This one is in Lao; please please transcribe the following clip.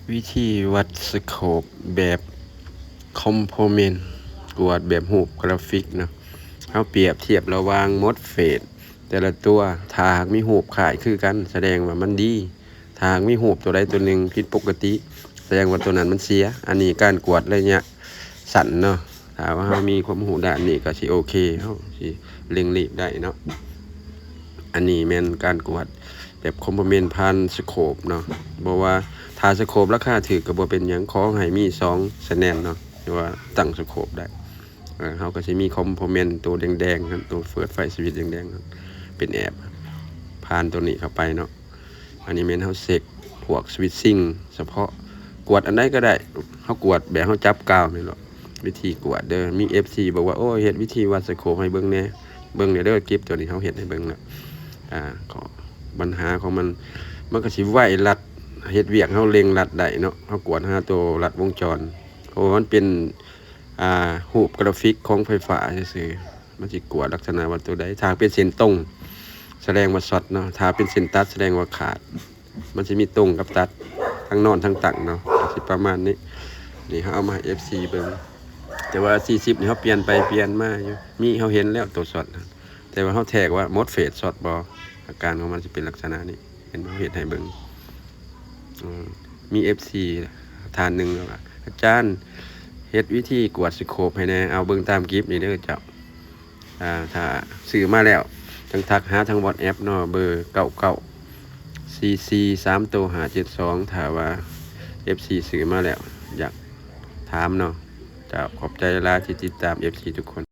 ວິທີວັດສະໂຄບແບບຄອມໂພເມັນ ກວດແບບຮູບກຣາຟິກເນາະ. ເຮົາປຽບທຽບລະຫວ່າງ MOSFET ແຕ່ລະຕົວ, ຖ້າຫາກມີຮູບຄ້າຍຄືກັນ ສະແດງວ່າມັນດີ, ຖ້າຫາກມີຮູບຕົວໃດຕົວໜຶ່ງຜິດປົກກະຕິ ສະແດງວ່າຕົວນັ້ນມັນເສຍ. ອັນນີ້ການກວດໄລຍະ ສັ້ນເນາະ. ຖ້າວ່າເຮົາມີຄວາມຮູ້ດ້ານນີ້ກໍຊິໂອເຄ, ເຮົາຊິເລັ່ງລີບໄດ້ເນາະ. ອັນນີ້ແມ່ນການກວດແບບຄອມໂພເມັນຜ່ານສະໂຄບເນາະ. ບໍ່ວ່າຖ້າສະໂຄບລາຄາຖືກກໍບໍ່ເປັນຫຍັງ, ຂໍໃຫ້ມີສອງ channel ເນາະ ທີ່ວ່າຕັ້ງສະໂຄບໄດ້. ເອີ ເຮົາກໍຊິມີຄອມໂພເມັນໂຕແດງໆ ໂຕເປີດໄຟສະວິດແດງໆ ເປັນແອບ ຜ່ານໂຕນີ້ເຂົ້າໄປເນາະ. ອັນນີ້ແມ່ນເຮົາເຊັກພວກສະວິດຊິງສະເພາະ, ກວດອັນໃດກໍໄດ້, ເຮົາກວດແບບເຮົາຈັບກາວແມ່ນບໍ່? ວິທີກວດເດີ, ມີເອັຟຊີບອກວ່າ ໂອ້ຍ ເຮັດວິທີວັດສະໂຄບໃຫ້ເບິ່ງແດ່. ເບິ່ງແດ່ເດີ ຄລິບຕົວນີ້ເຮົາເຮັດໃຫ້ເບິ່ງແລ້ວ. ອ່າ ກໍບັນຫາຂອງມັນ ມັນກໍຊິໄວລັດ, ເຮັດວຽກເຮົາເລັ່ງລັດໄດ້ເນາະ, ເຮົາກວດຫາໂຕລັດວົງຈອນ ເພາະວ່າມັນເປັນ ອ່າ ຮູບກຣາຟິກຂອງໄຟຟ້າຊື່ໆ. ມັນຊິກວດລັກສະນະວ່າຕົວໃດ, ຖ້າເປັນເສັ້ນຕົງ ສະແດງວ່າຊັອດເນາະ, ຖ້າເປັນເສັ້ນຕັດ ສະແດງວ່າຂາດ. ມັນຊິມີຕົງກັບຕັດ ທັງນອນທັງຕັ້ງເນາະ, ກໍຊິປະມານນີ້. ນີ້ເຮົາເອົາມາໃຫ້ເອັຟຊີເບິ່ງ, ແຕ່ວ່າສີ່ສິບນີ້ເຮົາປ່ຽນໄປປ່ຽນມາຢູ່, ມີເຮົາເຫັນແລ້ວໂຕຊັອດນະ, ແຕ່ວ່າເຮົາແທກວ່າ MOSFET ຊັອດບໍ່, ອາການຂອງມັນຊິເປັນລັກສະນະນີ້. ເຫັນບໍ່? ເຮັດໃຫ້ເບິ່ງ. ອືມ ມີເອັຟຊີທ່ານໜຶ່ງວ່າ ອາຈານ ເຮັດວິທີກວດສະໂຄບໃຫ້ແດ່. ເອົາເບິ່ງຕາມຄລິບນີ້ເດີເຈົ້າ. ອ່າ ຖ້າຊື້ມາແລ້ວ ຈັ່ງທັກຫາທາງ WhatsApp ເນາະ, ເບີ ເກົ້າເກົ້າ ສີ່ສີ່ ສາມໂຕ ຫ້າເຈັດສອງ. ຖ້າວ່າເອັຟຊີຊື້ມາແລ້ວ ຢາກຖາມເນາະ. ເຈົ້າ ຂອບໃຈຫຼາຍທີ່ຕິດຕາມ ເອັຟຊີທຸກຄົນ.